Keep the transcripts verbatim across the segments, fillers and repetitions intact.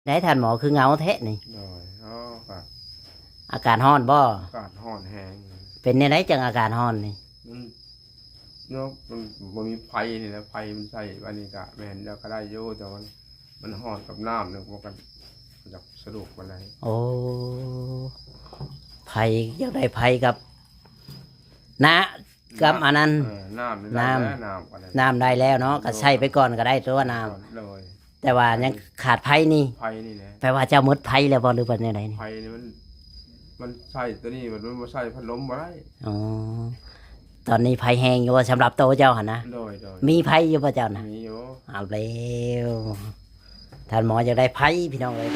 ได้ท่านหมอคือเหงาแท้นี่ โดย อ๋อ ก็ อากาศร้อนบ่ อากาศร้อนแฮง เป็นแนวใดจังอากาศร้อนนี่ มัน เนาะ มันบ่มีไฟนี่แหละ ไฟมันใช้ อันนี้ก็แม่นแล้วก็ได้อยู่ แต่ว่ามันร้อนกับน้ำเนี่ย มันก็อยากสะดวกปานใด โอ้ ไฟ อยากได้ไฟกับ นะ กับอันนั้น เออ น้ำนี่ได้แล้ว น้ำ น้ำก็ได้ น้ำได้แล้วเนาะ ก็ใช้ไปก่อนก็ได้ตัวน้ำ โดย แต่ว่ายังขาดไฟนี่ ไฟนี่แหละ แปลว่าเจ้าหมดไฟแล้วบ่ หรือว่าแนวใดนี่ ไฟนี่มัน มันใช้ตัวนี้ มัน มันบ่ใช้พัดลมบ่ได้ อ๋อ ตอนนี้ไฟแฮงอยู่ว่าสำหรับโตเจ้าหั่นนะ โดย โดย มีไฟอยู่บ่เจ้านะ มีอยู่ เอาแล้ว ท่านหมออยากได้ไฟพี่น้องเอ้ย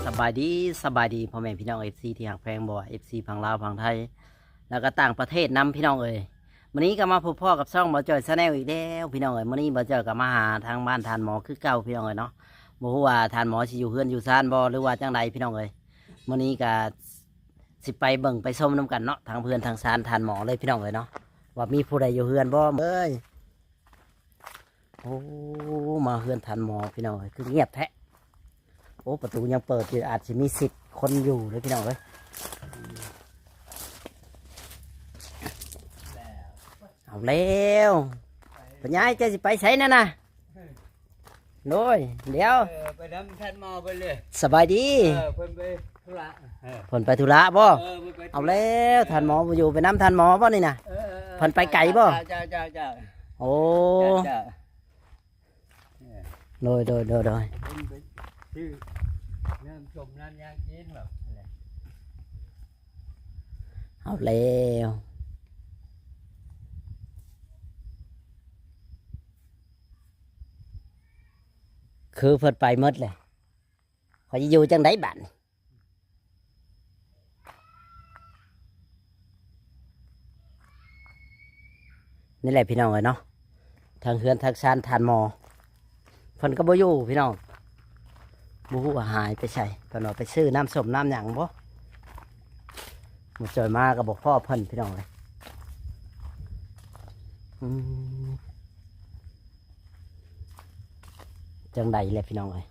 สบายดี สบายดี พ่อแม่พี่น้อง เอฟซี ที่ฮักแพง บ่ว่า เอฟซี ฝั่งลาว ฝั่งไทย แล้วก็ต่างประเทศนำพี่น้องเอ้ย มื้อนี้ก็มาพบพ้อกับช่องบ่าวจ้อย Channel อีกแล้วพี่น้องเอ้ย มื้อนี้บ่าวจ้อยก็มาหาทางบ้านท่านหมอคือเก่าพี่น้องเอ้ยเนาะ บ่ฮู้ว่าท่านหมอสิอยู่เฮือนอยู่ซานบ่ หรือว่าจั่งใดพี่น้องเอ้ย มื้อนี้ก็สิไปเบิ่งไปชมนำกันเนาะ ทางเฮือนทางซานท่านหมอเลยพี่น้องเอ้ยเนาะ ว่ามีผู้ใดอยู่เฮือนบ่เอ้ย โอ้ มาเฮือนท่านหมอพี่น้องเอ้ย คือเงียบแท้ โอ้ ประตูยังเปิดอยู่ อาจสิมีสิทธิ์คนอยู่เลยพี่น้องเอ้ย เอาแล้ว พ่อใหญ่ เจ้าสิไปไสนั่นน่ะ โดย เดี๋ยว เออ ไปนำท่านหมอไปเลย สบายดี เออ เพิ่นไปธุระ เออ เพิ่นไปธุระบ่ เออ เพิ่นไปธุระ เอาแล้ว ท่านหมอบ่อยู่ ไปนำท่านหมอบ่นี่น่ะ เออ เออ เออ เพิ่นไปไกลบ่ เจ้า เจ้า เจ้า โอ้ เจ้า เจ้า เออ โดย โดย โดย โดย เพิ่นไปซื้อน้ำส้มน้ำหยังกินแบบนั้นแหละ เอาแล้ว คือเพิ่นไปหมดเลย เขาจะอยู่จั่งใดบัดนี้ นี่แหละพี่น้องเอ้ยเนาะ ทางเฮือนทางซานท่านหมอ เพิ่นก็บ่อยู่พี่น้อง บ่ฮู้ว่าหายไปไส เพิ่นว่าไปซื้อน้ำส้มน้ำหยังบ่ บ่าวจ้อยมาก็บ่พ้อเพิ่นพี่น้องเอ้ย อืม จั่งใดแหละพี่น้องเอ้ย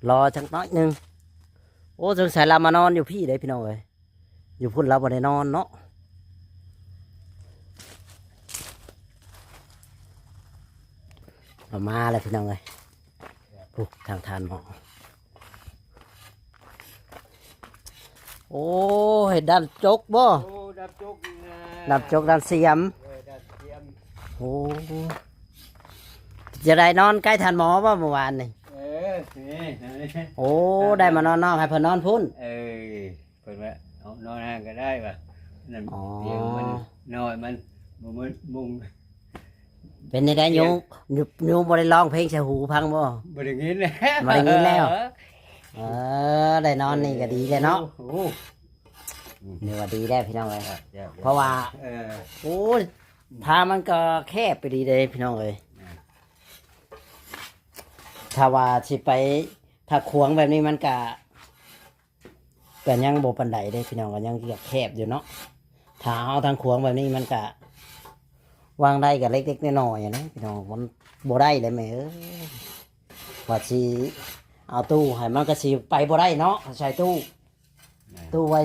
รอจักหน่อยหนึ่ง โอ้ สงสัยลาวมานอนอยู่พี้เด้พี่น้องเอ้ย อยู่พุ้นลาวบ่ได้นอนเนาะ ลาวมาแล้วพี่น้องเอ้ย พุ้นทางท่านหมอ โอ้ เฮ็ดด้านจกบ่ โอ้ ด้านจกนะ ด้านจกด้านเสียม เออ ด้านเสียม โอ้ จะได้นอนใกล้ท่านหมอบ่เมื่อวานนี่ เออ นี่ นี่ โอ้ ได้มานอนนอกให้เพิ่นนอนพุ้น เออ เพิ่นว่า เอานอนห้างก็ได้ว่ะ นั่น อ๋อ เตียงมันน้อย มันบ่มันมุง เป็นจั่งใด เตียง ยู ยู ยูบ่ได้ร้องเพลงใส่หูฟังบ่ บ่ได้ยินแล้ว บ่ได้ยินแล้ว เออ ได้นอนนี่ก็ดีแล้วเนาะ โอ้โห นี่ว่าดีแล้วพี่น้องเอ้ย ครับ เพราะว่า เออ โอ้ย ทางมันก็แคบไปดีเลยพี่น้องเอ้ย อืม ถ้าว่าสิไป ถ้าขวางแบบนี้มันก็ ก็ยังบ่ปานใดเด้พี่น้อง ก็ยังแคบอยู่เนาะ ถ้าเอาทางขวางแบบนี้มันก็ วางได้ก็เล็กๆน้อยๆอะนะพี่น้อง มันบ่ได้เลยแม่เอ้ย ว่าสิเอาตู้ให้มันก็สิไปบ่ได้เนาะ ใส่ตู้ แม่น ตู้ไว้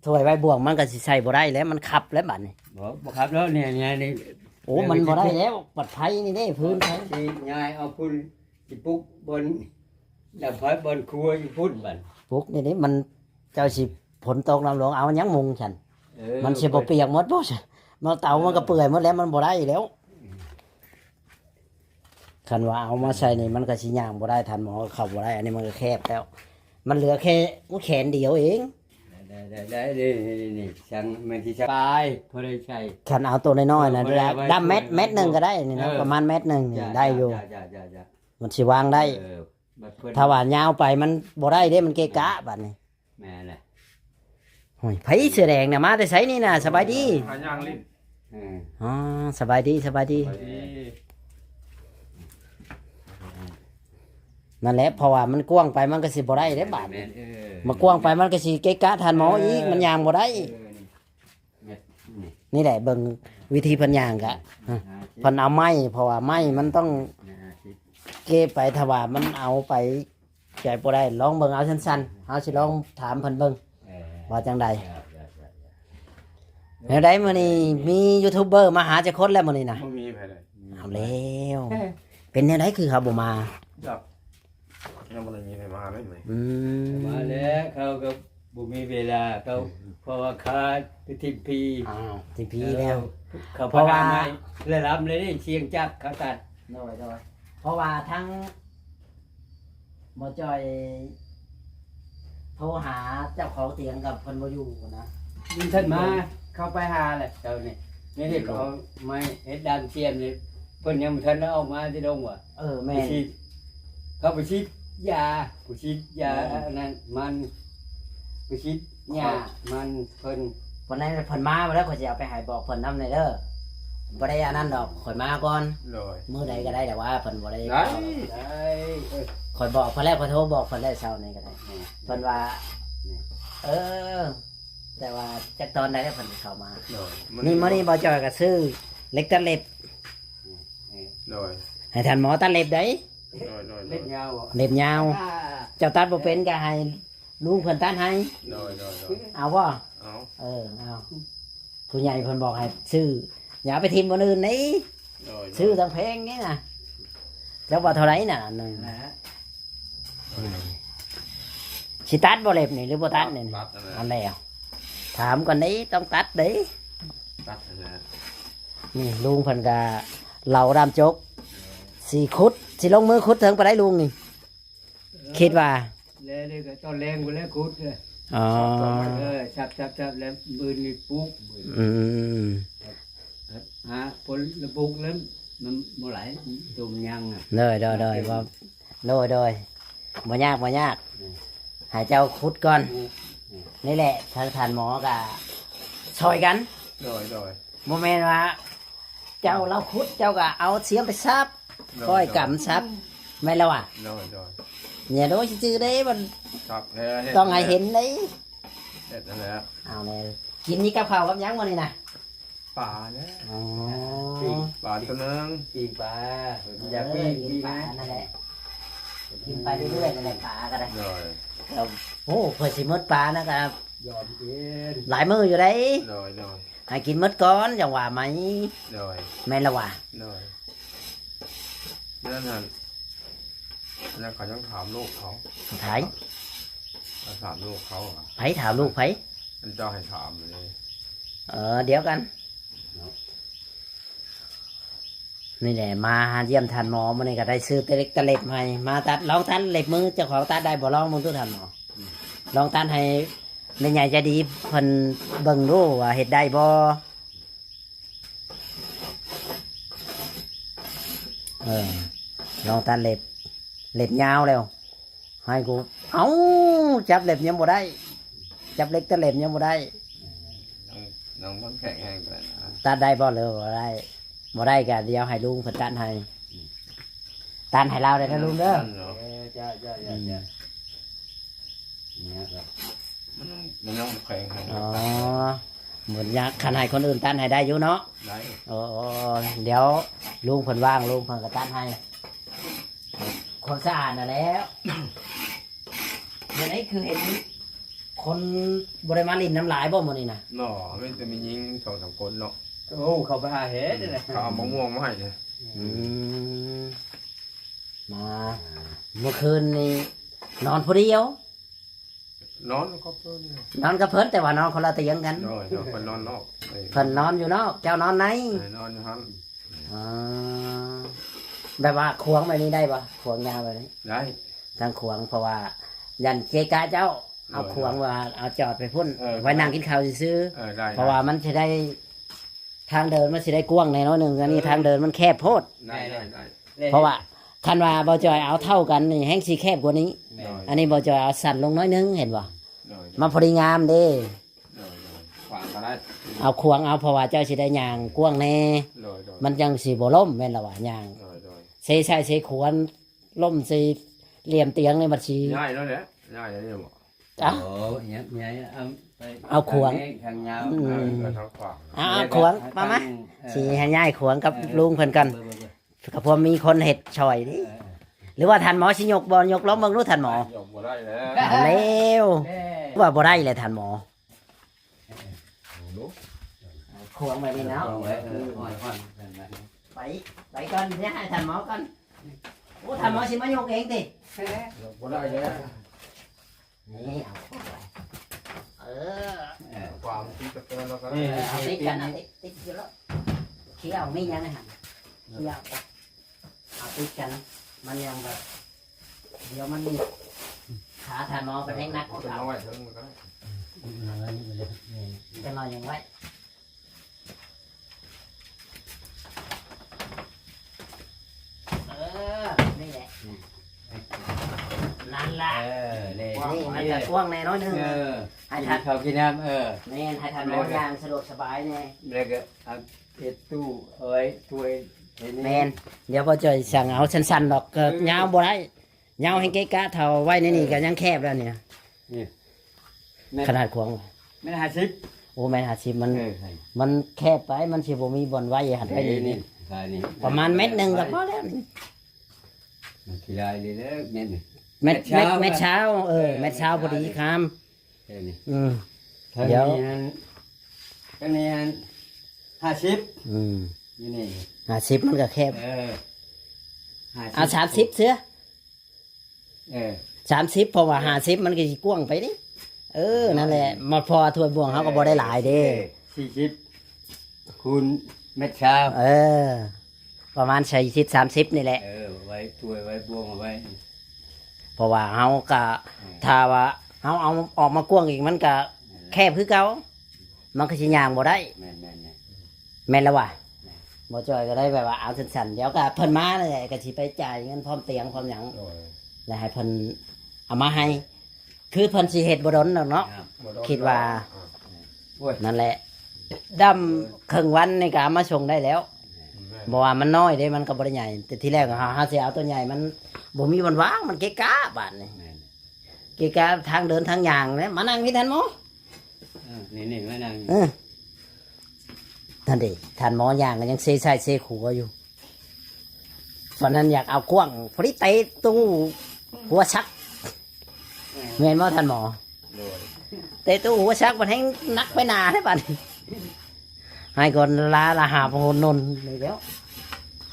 ถ้วยไว้บ่วงมันก็สิใส่บ่ได้แล้ว มันคับแล้วบัดนี้ บ่ บ่คับแล้ว เนี่ย เนี่ย นี่ โอ้ มันบ่ได้แล้ว ปัดไผนี่เด้ พื้นไผ สิย้ายเอาพุ้น สิปลุกบ่อน แล้วไผบ่อนครัวอยู่พุ้นบัด ปลุกนี่เด้ มัน เจ้าสิฝนตกน้ำหลวง เอาหยังมุงซั่น เออ มันสิบ่เปียกหมดบ่ซั่น มันเตามันก็เปื่อยหมดแล้ว มันบ่ได้แล้ว คันว่าเอามาใส่นี่มันก็สิย่างบ่ได้ ท่านหมอเข้าบ่ได้ อันนี้มันก็แคบแล้ว มันเหลือแค่แขนเดียวเอง ได้ ได้ ได้ ได้ นี่ นี่ นี่ นี่ ช่างมันสิสบาย พอได้ใช้ คันเอาตัวน้อยๆนะ เออ พอได้ไว้ ดำเม็ด ช่วย เม็ดหนึ่งก็ได้นี่นะ เออ ประมาณเม็ดหนึ่งนี่ จ้ะ ได้อยู่ จ้ะ จ้ะ จ้ะ จ้ะ มันสิวางได้ เออ บัดเพิ่น ถ้าว่ายาวไปมันบ่ได้เด้ มันเกะกะบัดนี้ แม่นแหละ โอ้ย ไผเสื้อแดงน่ะ มาแต่ไสนี่น่ะ สบายดี หาย่างลิ้น เออ อ๋อ สบายดี สบายดี สบายดี นั่นแหละ เพราะว่ามันกว้างไปมันก็สิบ่ได้เด้บาดนี้ แม่นๆ เออ มันกว้างไปมันก็สิเกะกะท่านหมออีก เออ มันย่างบ่ได้ เออ นี่ นี่แหละเบิ่งวิธีเพิ่นย่างกะ เพิ่นเอาไม้ เพราะว่าไม้มันต้องเก็บไป ถ้าว่ามันเอาไปใช้บ่ได้ ลองเบิ่งเอาสั้นๆ เฮาสิลองถามเพิ่นเบิ่ง เออ ว่าจั่งใด เออ เออ เออ แนวใดมื้อนี้มียูทูบเบอร์มาหาจักคนแล้วมื้อนี้นะ บ่มีไผเลย เอาแล้ว เป็นแนวใดคือเขาบ่มา จัก ยังบ่ได้มีไผมาเลยมื้อนี้ อืม มาแล้ว เขาก็บ่มีเวลา เขา อืม เพราะว่าขาดไปทิ่มพี อ้าว ทิ่มพีแล้ว เขา เพราะว่า พามาแล้วลำเลยนี่ เสียงจักรเขาตัด โดย โดย เพราะว่าทั้ง บ่จ่อยโทรหาเจ้าของเถียงกับเพิ่นบ่อยู่นะ มันท่านมา เข้าไปหาแหละเจ้านี่ นี่เด็กเขาไม่เฮ็ดดานเทียมนี่ เพิ่นยังบ่ทันได้ออกมาที่ดงว่ะ เออ แม่น ไปฉีด เขาไปฉีดยา ไปฉีดยา แม่น อันนั้นมัน ไปฉีดยามันเพิ่น วันนั้นเพิ่นมาแล้ว ข้อยสิเอาไปให้บอกเพิ่นนำแหน่เด้อ บ่ได้อันนั้นดอก ข้อยมาก่อน โดย มื้อใดก็ได้ แต่ว่าเพิ่นบ่ได้ ได้ ได้ เออ ข้อยบอกเพิ่นแล้ว ข้อยโทรบอกเพิ่นแล้วเช้านี้ก็ได้ อืม เพิ่นว่า อืม เออ แต่ว่าจักตอนใดแล้วเพิ่นสิเข้ามา โดย นี่มื้อนี้บ่จ่อยก็ซื้อเหล็กตัดเล็บ อืม อืม โดย ให้ท่านหมอตัดเล็บได้ โดย โดย โดย เล็บยาวบ่ เล็บยาว อ่า เจ้าตัดบ่เป็นก็ให้ลุงเพิ่นตัดให้ โดย โดย โดย เอาบ่ เอา เออ เอา ผู้ใหญ่เพิ่นบอกให้ซื้อ อย่าเอาไปถิ่มบ่อนอื่นนี่ โดย โดย ซื้อตั้งแพงนี่นะ จักว่าเท่าไหร่น่ะอันหนึ่ง นะฮะ สิตัดบ่เล็บนี่หรือบ่ตัดนี่ ตัดนั่นแหละ อันแล้ว ถามก่อนเด้ ต้องตัดเด้ ตัดนั่นแหละ นี่ลุงเพิ่นก็เหลาด้ามจก สิขุด สิลงมือขุดเถิงปานใดลุงนี่ คิดว่า แล้วนี่ก็ตอนแลงพุ้นแหละขุดเลย อ๋อ เออ ชับๆๆ แล้วมื้อนี้ปลูก อืม หาผลละปลูกแล้วมันบ่ไหล ตัวมันยังอะ โดย โดย โดย บ่ โดย โดย บ่ยาก บ่ยาก อืม ให้เจ้าขุดก่อน อืม อืม นี่แหละ ทางท่านหมอก็ช่วยกัน โดย โดย บ่แม่นว่า เจ้าลาวขุด เจ้าก็เอาเสียมไปสับ โดย ค่อยกำสับ แม่นแล้วว่ะ โดย โดย เนี่ย โดยซื่อๆเด้ มัน ครับ เออ เฮ็ด ต้องให้เห็นเด้ เฮ็ดนั่นแหละ เอาเลย กินนี่กับข้าวกับหยังมื้อนี้นะ ปลาเนี่ย อ๋อ ปิ้งปลาตัวหนึ่ง ปิ้งปลา อยากปิ้ง เออ ปิ้ง ปิ้งปลานั่นแหละ กินไปเรื่อยๆนั่นแหละ ปลาก็ได้ โดย ครับ โอ้ เผื่อสิหมดปลานะครับ ยอมกิน หลายมื้ออยู่เด้ โดย โดย ให้กินหมดก่อน จั่งว่าไหม โดย แม่นละว่ะ โดย นั่นหั่น แล้วเขายังถามลูกเขา ไผ เขาถามลูกเขาอะ ไผถามลูกไผ อันเจ้าให้ถามเลย เออ เดี๋ยวกัน นี่แหละ มาหาเยี่ยมท่านหมอ มื้อนี้ก็ได้ซื้อตะเล็บ ตะเล็บให้ มาตัด ลองตัดเล็บมือเจ้าของตัดได้บ่ ลองเบิ่งดูท่านหมอ อืม ลองตัดให้แม่ใหญ่ใจดีเพิ่นเบิ่งดูว่าเฮ็ดได้บ่ เออ ลองตัดเล็บ เล็บยาวแล้ว ให้กู เอ้า จับเล็บยังบ่ได้ จับเหล็กตัดเล็บยังบ่ได้ น้อง น้องมันแข็งแรงเกินนะ ตัดได้บ่หรือบ่ได้ บ่ได้ก็เดี๋ยวให้ลุงเพิ่นตัดให้ ตัดให้ลาวได้นะลุงเด้อ ตัดเนาะ เออ จ้า จ้า จ้า อืม จ้า เนี่ยครับ มัน มันยังบ่แข็งแรง อ๋อ บ่ยาก คันให้คนอื่นตัดให้ได้อยู่เนาะ ได้ โอ้ เดี๋ยวลุงเพิ่นว่าง ลุงเพิ่นก็ตัดให้ ความสะอาดน่ะแหละ เดี๋ยวนี้คือเห็นคนบ่ได้มาเล่นน้ำหลายบ่มื้อนี้นะ เนาะ มีแต่มีหญิงสองสามคนเนาะ โอ้ เขาไปหาเห็ดนั่นแหละ เขาเอามะม่วงมาให้เนี่ย อืม มา เมื่อคืนนี้นอนผู้เดียว นอนกับเพิ่นเนี่ย นอนกับเพิ่น แต่ว่านอนคนละเตียงกัน โดย โดย เพิ่นนอนนอก เอ้ย เพิ่นนอนอยู่นอก เจ้านอนใน เอ้ย นอนอยู่หั่น อ๋อ แบบว่าขวางแบบนี้ได้บ่ ขวางยาวแบบนี้ ได้ ทางขวาง เพราะว่าย่านเกะกะเจ้า เอา โดย ขวางว่าเอาจอดไปพุ้น เออ ไว้นั่งกินข้าวซื่อๆ เออ ได้ เพราะว่ามันสิได้ ทางเดินมันสิได้กว้างแหน่น้อยหนึ่ง อันนี้ทางเดินมันแคบโพด ได้ ได้ ได้ เพราะว่าคันว่าบ่จ่อยเอาเท่ากันนี่แฮงสิแคบกว่านี้ แม่น อันนี้บ่จ่อยเอาสั้นลงน้อยหนึ่ง เห็นบ่ โดย มาพอดีงามเด้ โดย โดย ขวางก็ได้ เอาขวางเอา เพราะว่าเจ้าสิได้ย่างกว้างแหน่ โดย โดย มันจั่งสิบ่ล้ม แม่นละว่าย่าง โดย โดย เซซ้ายเซขวา ล้มใส่ เหลี่ยมเตียงนี่มันสิ ง่ายแล้วเนี่ย ง่ายแล้วเนี่ยบอก เอ้า โอ้ย เนี่ย เนี่ย เอาไป เอาขวาง ทางนี้ ทางยาว อืม เออ ทางขวาง เอา เอาขวาง มา มา เออ สิให้ย้ายขวางกับ เออ ลุงเพิ่นกัน เออ เออ เออ ก็พอมีคนเฮ็ดช่อยนี่ เออ เออ หรือว่าท่านหมอสิยกบ่ ยกลองเบิ่งดูท่านหมอ ยกบ่ได้แล้ว เอาแล้ว แน่ ว่าบ่ได้เลยท่านหมอ เอาลูก ขวางไว้นี่เนาะ ขวางไว้ เออ อ่อนๆ ไป ไปก่อน เดี๋ยวให้ท่านหมอก่อน โอ้ ท่านหมอสิมายกเองติ ยกบ่ได้แล้ว นี่ เอาขวางไว้ เออ เออ ขวางที่จะเกินแล้วก็ได้ เออ เอาติดกัน เอาติด ติดอยู่แล้ว เคี้ยวมีหยังไงหั่น เคี้ยว เอาติดกัน มันยังแบบ เดี๋ยวมันมี ขาท่านหมอไปแห้งนักกว่าเก่า เอาไว้เทิงมันก็ได้ จะนอนยังไว้ เออ นี่แหละ นั่นล่ะ เออ นี่ นี่มันจะกว้างแน่น้อยหนึ่ง เออ ให้ท่าน กินข้าวกินน้ำ เออ แม่น ให้ท่านหมอย่างสะดวกสบายแน่ แล้วก็เอาเฮ็ดตู้เอาไว้ถ้วย แม่น เดี๋ยวบ่จ่อยสั่งเอาสั้นๆดอก ก็ เออ ยาวบ่ได้ ยาวแฮงเกะกะ เท่าไว้ในนี่ก็ยังแคบแล้วเนี่ย นี่ ขนาดขวาง แม่นห้าสิบ โอ้ แม่นห้าสิบ มัน เออ ใช่ มันแคบไป มันสิบ่มีบ่อนไว้หั่นไว้นี่ นี่ นี่ ประมาณเมตรหนึ่งก็พอแล้วนี่ มันขี้ลายเลยเด้อ เมตรหนึ่ง เมตร เมตรเช้า เมตร เมตรเช้า เออ เมตรเช้า เมตรเช้า พอดีคำ เออ นี่ อืม เท่านี้ เดี๋ยว หั่น เท่านี้หั่น ห้าสิบ อืม นี่ นี่ ห้าสิบ มันก็แคบ เออ ห้าสิบ เอา สามสิบ เสือ เออ สามสิบ เพราะว่า ห้าสิบ มันก็สิกว้างไปนี่ เออ นั่นแหละ มาพอถ้วยบ่วงเขาก็บ่ได้หลายเด้ เออ สี่สิบ คูณเมตรเช้า เออ ประมาณ สี่สิบ สามสิบ นี่แหละ เออ ไว้ถ้วยไว้บ่วงเอาไว้ เพราะว่าเขาก็ อืม ถ้าว่าเขาเอาออกมากว้างอีก มันก็ นั่นแหละ แคบคือเก่า มันก็สิย่างบ่ได้ แม่นๆๆ แม่นแล้วว่ะ แม่น บ่จ่อยก็ได้แบบว่าเอาสั้นๆ เดี๋ยวก็เพิ่นมาเลยก็สิไปจ่ายเงินพร้อมเตียงพร้อมหยัง โอ้ย แล้วให้เพิ่นเอามาให้ คือเพิ่นสิเฮ็ดบ่ดนดอกเนาะ ครับ บ่ดน คิดว่า อ่า โอ้ย นั่นแหละ ดำครึ่งวันนี่ก็เอามาส่งได้แล้ว แม่น บ่ว่ามันน้อยเด้ มันก็บ่ได้ใหญ่ แต่ทีแรกเฮา เฮาสิเอาตัวใหญ่ มันบ่มีบ่อนวาง มันเกะกะบาดนี่ แม่น เกะกะทางเดินทางย่างนะ มานั่งพี่ท่านหมอ เออ นี่ๆ มานั่ง เออ ท่านเด้ ท่านหมอย่างก็ยังเซซ้ายเซขวาอยู่ ตอนนั้นอยากเอากว้าง พอดีเตะตู้หัวชัก แม่นบ่ท่านหมอ โดย เตะตู้หัวชักมันแฮงหนักไปหนาเด้บัดนี้ ให้ก่อนลาละหาบโหนนนเลยแล้ว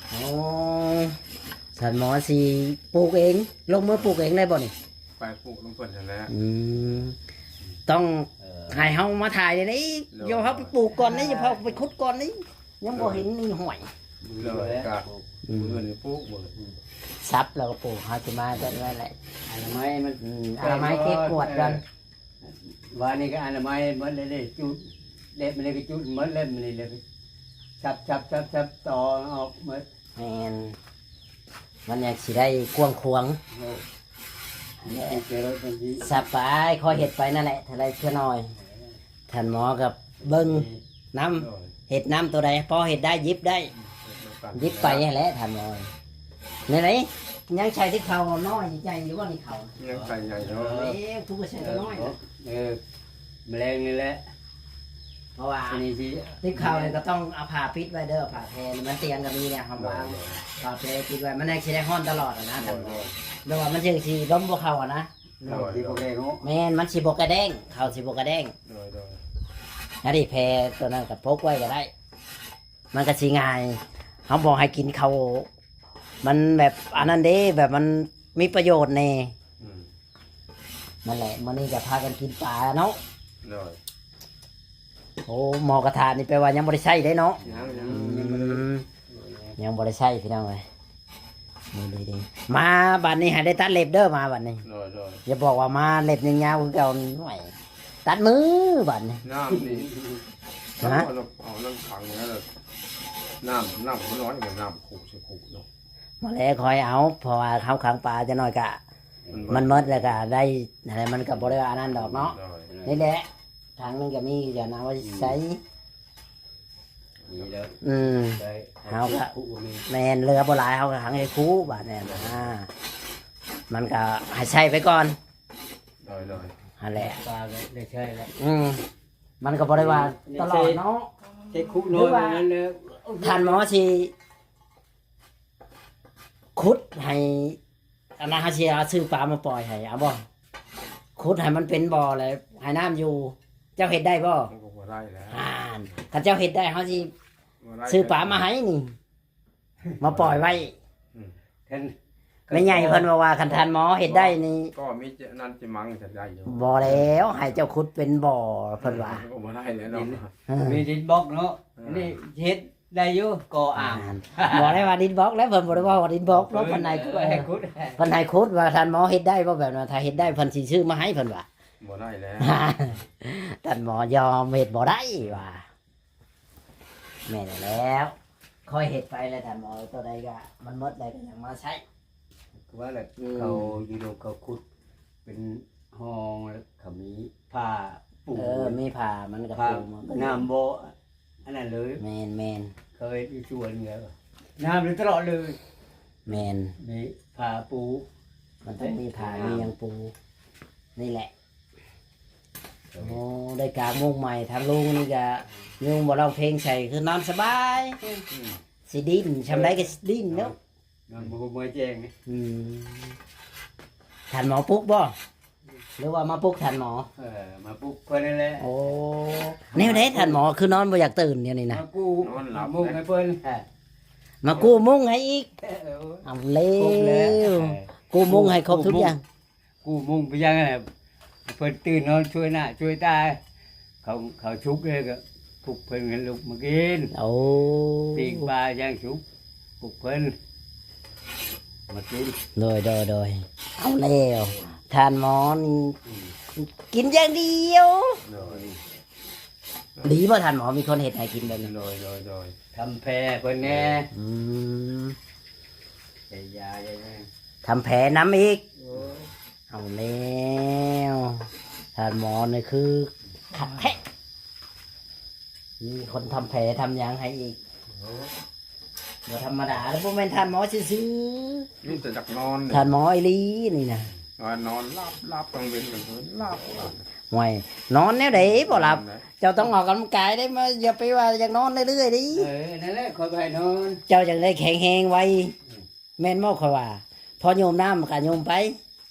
โอ้ ท่านหมอสิปลูกเอง ลงมือปลูกเองได้บ่นี่ ไปปลูกนำเพิ่นนั่นแหละ อืม ต้อง เออ ให้เฮามาถ่ายเลยนี่ โดย เดี๋ยวเฮาไปปลูกก่อนนี่ เดี๋ยวเฮาไปขุดก่อนนี่ ยังบ่เห็นนี่ห้วย เลยกะ อืม มื้อนี้ปลูกบ่ สับแล้วก็ปลูก เฮาสิมาจัดไว้แหละ อนามัยมัน อืม อนามัยเก็บกวาดก่อน เออ วานนี้ก็อนามัยหมดเลยเด้ จุด เล็บมันเลยก็จุดหมด เล็บมันเลยเลย สับๆๆๆ ต่อออกหมด แม่น มันอยากสิได้กว้างขวาง โอ้ นี่เจอแล้วบางที สับไป ค่อยเฮ็ดไปนั่นแหละ เทื่อใดเทื่อน้อย ท่านหมอก็เบิ่งนำ โอ้ย เฮ็ดนำตัวใด พอเฮ็ดได้หยิบได้ หยิบไปนั่นแหละ ท่านหมอ นี่ไหน ยังใส่ที่เขาน้อยใหญ่อยู่บ่นี่เขา ยังใส่ใหญ่อยู่ เอ้ย ผู้ก็ใส่น้อยนะ เออ แมลงนี่แหละ เพราะว่า อันนี้สิ ติดเข่าเนี่ยก็ต้องเอาผ้าปิดไว้เด้อ ผ้าแพรนี่มันเตียงก็มีเนี่ย เฮาวาง โดย ผ้าแพรปิดไว้ มันยังสิได้ฮ้อนตลอดอะนะ โดย ท่านหมอ โดย โดยว่ามันจังสิลมบ่เข้าอะนะ โดย สิบ่แรงเนาะ แม่น มันสิบ่กระแดง เข่าสิบ่กระแดง โดย โดย อันนี้แพรตัวนั้นก็พกไว้ก็ได้ มันก็สิง่าย เฮาบอกให้กินข้าว มันแบบอันนั้นเด้ แบบมันมีประโยชน์แน่ อืม นั่นแหละ มื้อนี้ก็พากันกินปลาเนาะ โดย โอ้ หม้อกระทะนี่แปลว่ายังบ่ได้ใช้เด้เนาะ ยัง ยัง อืม ยังบ่ได้ ยังบ่ได้ใช้พี่น้องเอ้ย นี่ๆๆ มาบัดนี้ให้ได้ตัดเล็บเด้อ มาบัดนี้ โดย โดย อย่าบอกว่ามาเล็บยาวๆคือเก่า ห่วย ตัดมือบัดนี้ น้ำนี่ ฮะ เอาน้ำ เอาน้ำขังไว้เลย น้ำ น้ำมันน้อยกว่าน้ำขูดใส่ขูดเนาะ มาแล้วค่อยเอา เพราะว่าเขาขังปลาจะน้อยกะ มัน มันหมดแล้วก็ได้อะไร มันก็บ่ได้ว่าอันนั้นดอกเนาะ ได้ นี่แหละ ทางหนึงก็มีอย่านะว่าใส่ มีแล้ว อืม ได้ เฮาก็ คู่มี แม่นเหลือบ่หลาย เฮาก็ขังให้คู่บาดเนี่ยนะ มันก็ให้ใช้ไปก่อน โดย โดย นั่นแหละ ปลาก็ได้ใช้แล้ว อืม มันก็บ่ได้ว่าตลอดเนาะ ใช้คุน้อย หรือว่า นั้นแล้ว ท่านหมอสิขุดให้ อันนั้นเฮาสิเอาซื้อปลามาปล่อยให้ เอาบ่ ขุดให้มันเป็นบ่อเลย ให้น้ำอยู่ เจ้าเฮ็ดได้บ่ มันก็บ่ได้แล้ว อ่าน คันเจ้าเฮ็ดได้ เฮาสิ บ่ได้ ซื้อปลามาให้นี่ มาปล่อยไว้ อืม ท่าน แม่ใหญ่เพิ่นบอกว่า คันท่านหมอเฮ็ดได้นี่ ก็มีจะนั่นจะมังจะได้อยู่ บ่แล้ว ให้เจ้าขุดเป็นบ่อ เพิ่นว่า ก็บ่ได้แล้วเนาะ ดิน เออ มีดินบล็อกเนาะ เออ นี่เฮ็ดได้อยู่ ก่ออ่าง อ่าน บ่ได้ว่าดินบล็อกแล้ว เพิ่นบ่ได้ว่าว่าดินบล็อกเนาะ เพิ่นให้ขุด เออ ให้ขุด เพิ่นให้ขุดว่าท่านหมอเฮ็ดได้บ่แบบนั้น ถ้าเฮ็ดได้เพิ่นสิซื้อมาให้ เพิ่นว่า บ่ได้แล้ว ท่านหมอยอมเฮ็ดบ่ได้ว่า แม่นแล้ว ค่อยเฮ็ดไปแล้ว ท่านหมอ ตัวใดก็มันหมดแล้วก็ยังมาใช้ คือว่าแหละ อืม เขาอยู่โดนเขาขุดเป็นห้องแล้วเขามีผ้าปู เออ มีผ้ามันก็ ผ้า ปูมันก็ น้ำบ่ อันนั้นเลย แม่นๆ เคยอยู่ชวนเดียว น้ำเลยตลอดเลย แม่น มีผ้าปู มันต้องมีผ้า น้ำ มีหยังปู นี่แหละ โอ้ ได้กางมุ้งใหม่ ทางลุงนี่ก็ยุงบ่ร้องเพลงใส่ คือนอนสบาย อืม สิดิ้น ช่ำใดก็สิดิ้นเนาะ นอนบ่หัวแจ้งนี่ อืม ท่านหมอปลุกบ่ หรือว่ามาปลุกท่านหมอ เออ มาปลุกเพิ่นนั่นแหละ โอ้ แนวใดท่านหมอ คือนอนบ่อยากตื่นเดี๋ยวนี้นะ มากู้ นอนหลับ มุ้งให้เพิ่น เออ มากู้มุ้งให้อีก เออ เอาแล้ว ครบแล้ว เออ กู้มุ้งให้ครบทุกอย่าง กู้มุ้งไปยังไง เพิ่นตื่นนอนช่วยหน้าช่วยตา เขา เขาชุกเลยก็ปลุกเพิ่นกันลุกมากิน โอ้ ปิ้งปลาย่างชุก ปลุกเพิ่นมากิน โดย โดย โดย เอาแล้ว ท่านหมอนี่ อืม กินอย่างเดียว โดย ดีบ่ท่านหมอ มีคนเฮ็ดให้กินแบบนี้ โดย โดย โดย ทำแผลเพิ่นแน่ อืม ยายา ยายา ทำแผลนำอีก โอ้ย เอาแล้ว ท่านหมอนี่คือคักแท้ มีคนทำแผลทำหยังให้อีก โอ้ย บ่ธรรมดาแล้ว บ่แม่นท่านหมอซื่อๆ มีแต่อยากนอน ท่านหมออีหลีนี่นะ ว่านอนหลับ หลับกลางเว็นกลางคืน หลับ หลับ ห่วย นอนแนวใดบ่หลับ นอนนะ เจ้าต้องออกกำลังกายได้ มาอย่าไปว่าอยากนอนเรื่อยๆ ดิ เออ นั่นแหละ ข้อยบ่ให้นอน เจ้าจั่งได้แข็งแรงไว อืม แม่นบ่ข้อยว่า พอโยมน้ำก็โยมไป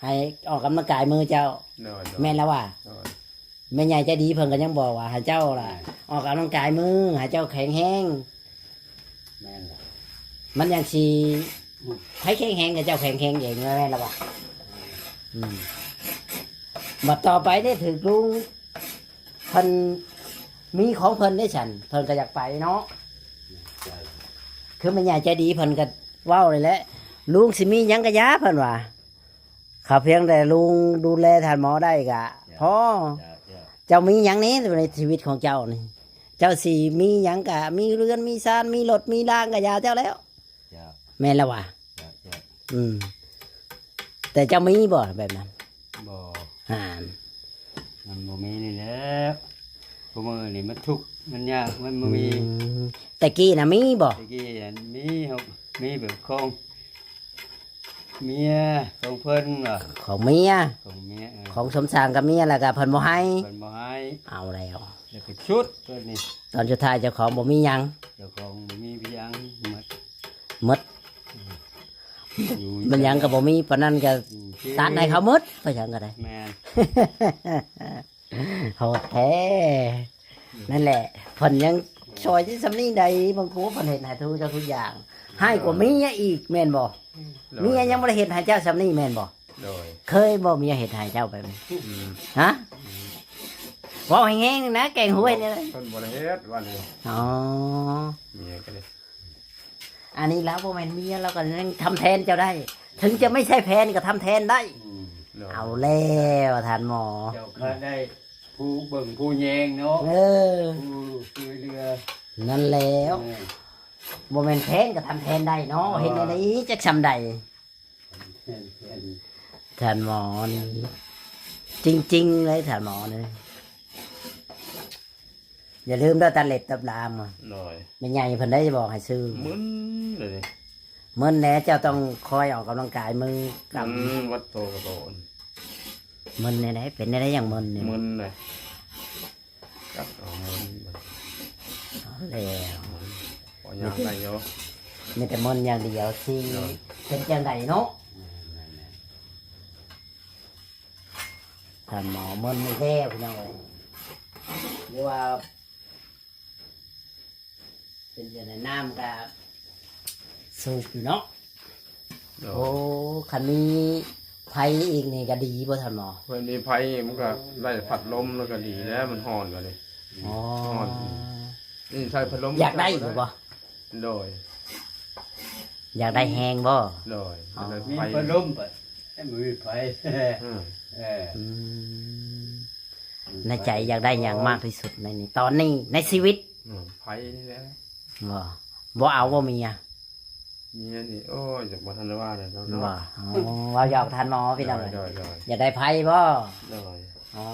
ให้ออกกำลังกายมือเจ้า โดย โดย แม่นแล้วว่า โดย แม่ใหญ่ใจดีเพิ่นก็ยังบอกว่าให้เจ้าล่ะ แม่น ออกกำลังกายมือ ให้เจ้าแข็งแรง แม่นล่ะ มันยังสิ อืม ให้แข็งแรง กับเจ้าแข็งแรงเอง แม่นแล้วว่า อืม บัดต่อไปได้ถือลุง เพิ่นมีของเพิ่นได้ฉัน เพิ่นก็อยากไปเนาะ คือแม่ใหญ่ใจดีเพิ่นก็เว้าเลยแหละ ลุงสิมีหยังก็อย่า เพิ่นว่า ข้าเพียงแต่ลุงดูแลท่านหมอได้ก็ จ้ะ พอ จ้ะ จ้ะ เจ้ามีหยังนี่ในชีวิตของเจ้านี่ เจ้าสิมีหยังก็มีเรือนมีซาน มีรถมีลางก็อย่าเจ้าแล้ว จ้ะ แม่นแล้ววะ จ้ะ จ้ะ อืม แต่เจ้ามีบ่แบบนั้น บ่ ห่าน มันบ่มีนี่แหละ ผู้มื้อนี่มันทุกข์มันยาก มันบ่มี อืม แต่กี้น่ะมีบ่ แต่กี้อันมีครับ มีแบบของเมีย ของเพิ่นว่ะ ของเมีย ของเมีย เออ ของสมสารกับเมีย แล้วก็เพิ่นบ่ให้ เพิ่นบ่ให้ เอาแล้ว แล้วก็ชุดเพิ่นนี่ ตอนสุดท้ายเจ้าของบ่มีหยัง เจ้าของบ่มีหยังหมด หมด อยู่ มันหยังก็บ่มี ปานนั้นก็ อยู่ที่ ตัดให้เขาหมด ไปหยังก็ได้ แม่น โหดแท้ นั่นแหละ เพิ่นยังช่วยที่ส่ำนี้ได้ บางครูเพิ่นเฮ็ดให้ทุกเจ้าทุกอย่าง ให้กว่าเมียอีก แม่นบ่ โดย เมียยังบ่ได้เฮ็ดให้เจ้าส่ำนี้ แม่นบ่ โดย เคยบ่เมียเฮ็ดให้เจ้าแบบนี้ อืม ฮะ เว้าให้แฮงนะ แกงห้วยนี่นะ เพิ่นบ่ได้เฮ็ดว่านี่ อ๋อ เมียก็ได้ อันนี้แล้วบ่แม่นเมีย เราก็ยังทำแทนเจ้าได้ ถึงจะไม่ใช่แฟนก็ทำแทนได้ อืม โดย เอาแล้วท่านหมอ เจ้าก็ได้ผู้เบิ่งผู้แยงเนาะ เออ ผู้ช่วยเหลือ นั่นแล้ว เออ บ่แม่นแฟนก็ทำแทนได้เนาะ เออ เฮ็ดได้จักส่ำใด แม่นๆ ท่านหมอนี่ จริงๆ เลยท่านหมอนี่ อย่าลืมเด้อ ตัดเล็บตัดลามอะ โดย แม่ใหญ่เพิ่นได้บอกให้ซื้อ มึนเลย มึนแหน่ เจ้าต้องคอยออกกำลังกายมือกับ มันวัดโตกระโดด มึนแหน่ เป็นแหน่ อย่างมึนเนี่ย มึนเลยจับเอามึนเลย เอาแล้ว พอย่างได้อยู่ มีแต่มึนอย่างเดียวสิ เออ เป็นจังไดเนาะ ท่านหมอมึนแท้พี่น้องเอ้ย หรือว่า เป็นจังได น้ำก็สูบอยู่เนาะ โดย โอ้ คันมีไฟอีกนี่ก็ดีบ่ท่านหมอ เพื่อนมีไฟมันก็ได้พัดลมแล้วก็ดีแล้วมันฮ้อนกว่านี้ อ๋อ ฮ้อน นี่ใช้พัดลม อยากได้อยู่บ่ โดย อยากได้แฮงบ่ โดย อ๋อ แล้ว มี ไฟ พัดลมไปให้มันมีไฟ อืม เออ อืมในใจอยากได้อย่างมากที่สุดในนี้ ตอนนี้ในชีวิต อืมไฟนี่แหละ บ่บ่เอาบ่เมีย เมียนี่โอ้ยอยากบ่ทันได้ว่าเลยเนาะ บ่อ๋อเว้าหยอกท่านหมอพี่น้อง โดยโดยโดย อยากได้ไฟบ่ โดย อ๋อ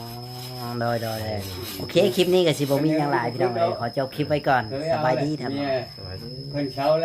โดยโดยโดยโอเค คลิปนี้ก็สิบ่มีหยังหลายพี่น้องเอ้ย ขอจบคลิปไว้ก่อน สบายดีท่านหมอ เนี่ย สบายดี เพิ่นเช้าแล้ว